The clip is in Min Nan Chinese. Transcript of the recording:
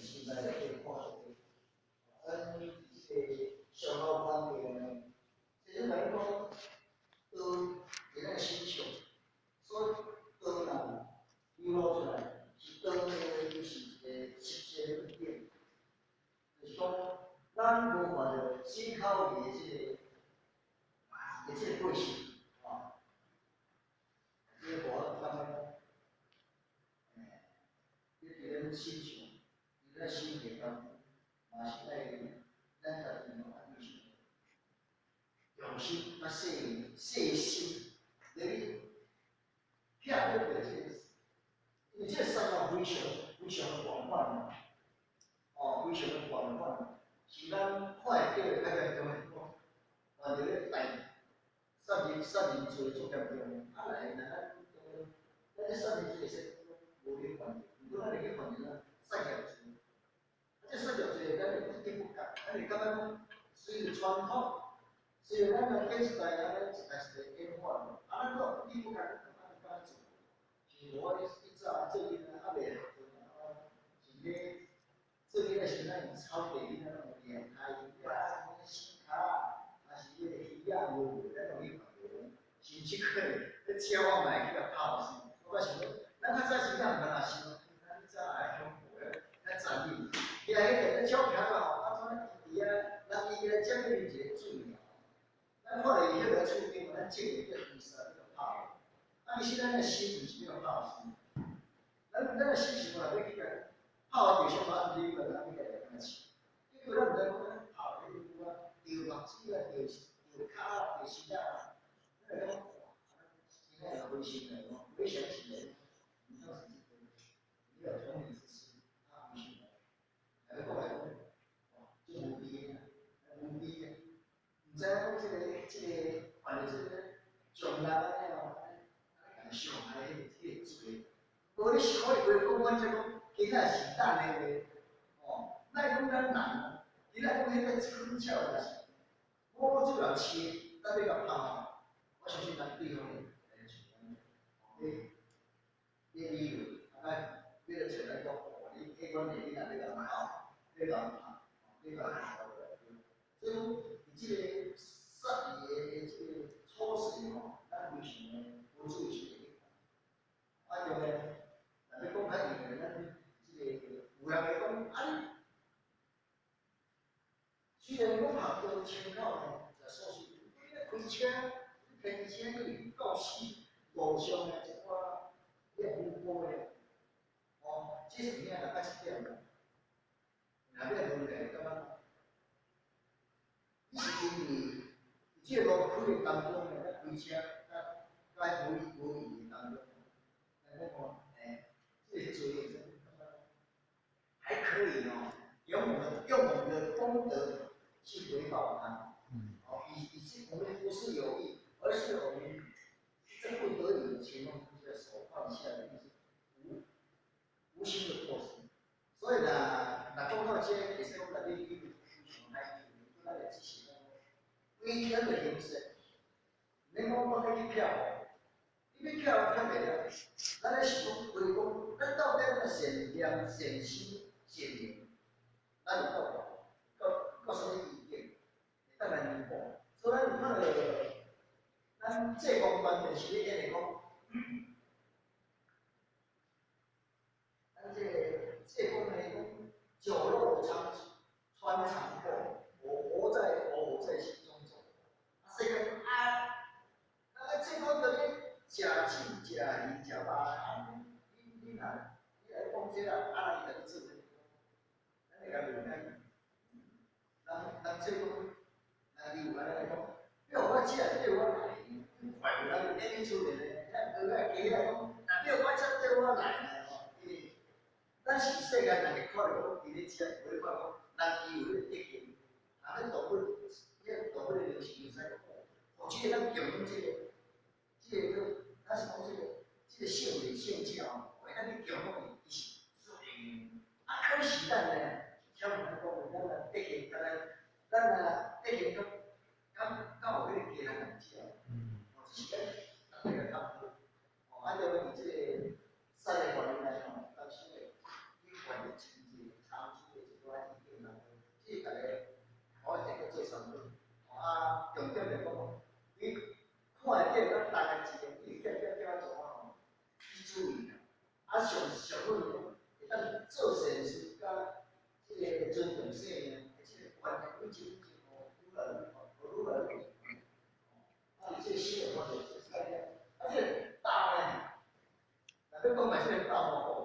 心內底看著，咱這个上後關鍵呢，這種來講，道佇咱身上，所以道若流露出來，是道的，伊是一個實際的物件，就是講，咱無犯著身口意的這個過失，吼，這個我感覺講，欸，你佇咱身上，佇咱身體當中，嘛是愛咱家己嘛愛非常用心、較細細心，咧去拆開這個，因為這個三業非常非常的廣泛，哦，非常的廣泛，是咱看會著的較嚴重的講，犯著咧大殺人罪足嚴重，啊來，若咱咱這殺人罪會使無去犯，毋過咱會去犯著啥殺業罪，啊，這殺業罪咱會不知不覺，咱會感覺講隨著傳統，隨著咱的幾一代按呢一代一代演化，啊，咱都不知不覺感覺按呢做，像我以早做囡仔猶未學陣啊，是咧做囡仔時陣，咱用草地囡仔攏會掠開魚啊，死跤啊，還是彼個魚仔無，咱攏去犯著。是這個，彼鳥仔嘛會去共拍死。我嘛想講，咱較早時敢毋通若想，咱早會恐怖的，較殘忍。伊來彼個鳥徛啦吼，啊怎伊佇遐，人伊來接彼邊一個水吼，咱看著伊彼個厝頂，咱種的叫伊殺，叫拍。啊，其實咱的心毋是欲拍死，咱的心是嘛欲去共拍完就想法，毋是咱欲共伊飼。結果咱毋知講咱拍彼個牛啊，著目屎啊，著著跤啊，著身啊，咱會講哇，真正會灰心來講，回想起來，你當時這個沒有同理之心，啊，回想來，來講來講，哇，足無悲的，無悲的，毋知影講這個犯著這個上人按呢哦，按呢共傷害彼個罪，無你是可以話講，阮這講，今仔是咱的話，哦，莫講咱人，今仔講彼個狠鳥也是，我這人飼，咱欲共拍，我相信咱對方會來像按呢，哦，你理論，啊，咱欲找咱講，哦，你彼款的你若欲共拍，欲共拍，欲共拍，所以講，佇這個殺業的這個措施吼，咱非常的無注意是會去。啊，對咧，若欲講較硬的，咱這個有人會講，啊你雖然講學道清口呢，食素食，你咧開車，你開車你到死路上的一寡遐腐波的，哦，這是有影若較一點啦。若欲問來，感覺你是因為佇這個路開的當中呢，咱開車較較無無意義當中，來講吼，欸，這個罪還可以哦，用我們的功德去回報他。哦，以以我們不是有意，而是我們在不得已的情況之下所犯下的一些無心的過失。所以呢，若講到這個，會使講咱你非常來去，咱來支持咱，規天的形式，免講我欲去拆，你欲拆拆袂了。咱咧想講，為講，咱到底咱善念、善心、善念，咱有到啥物境界，會當來彌補。所以咱有看著，咱濟公關鍵是咧演的講，咱這個濟公呢講，酒肉穿腸過，我活在心中走。啊，世間啊，啊，濟公就咧食酒、食魚、食肉，啊，你若講這啦，啊，伊就去做這個，咱會共問下伊，人濟公，人伊有按呢來講，你予我食，你予我來，怪無人演出來咧，咱學仔加仔講，若叫我食，叫我來呢吼，因為咱是世間人去看著講，佇咧食，無咧看講，人伊有彼個德行，啊，咱動物，彼動物的靈性會使講，哦，這個咱共享這個叫，咱是講這個聖人聖者吼，會當去共享伊，伊是自然。啊，可是咱呢，像咱講的，咱若德行，敢若咱若德行敢敢敢有彼個雞人共食？哦，這是咱逐個較好。哦，啊，對佇這個殺業範圍內吼，當時會去犯著真濟慘罪。上上好就是講，會當做善事，佮這個尊重生命，這個觀念愈真正吼，愈來愈吼，愈來愈懸。啊，伊這個新的觀念就是按呢，啊，這個道呢，若欲講來這個道吼，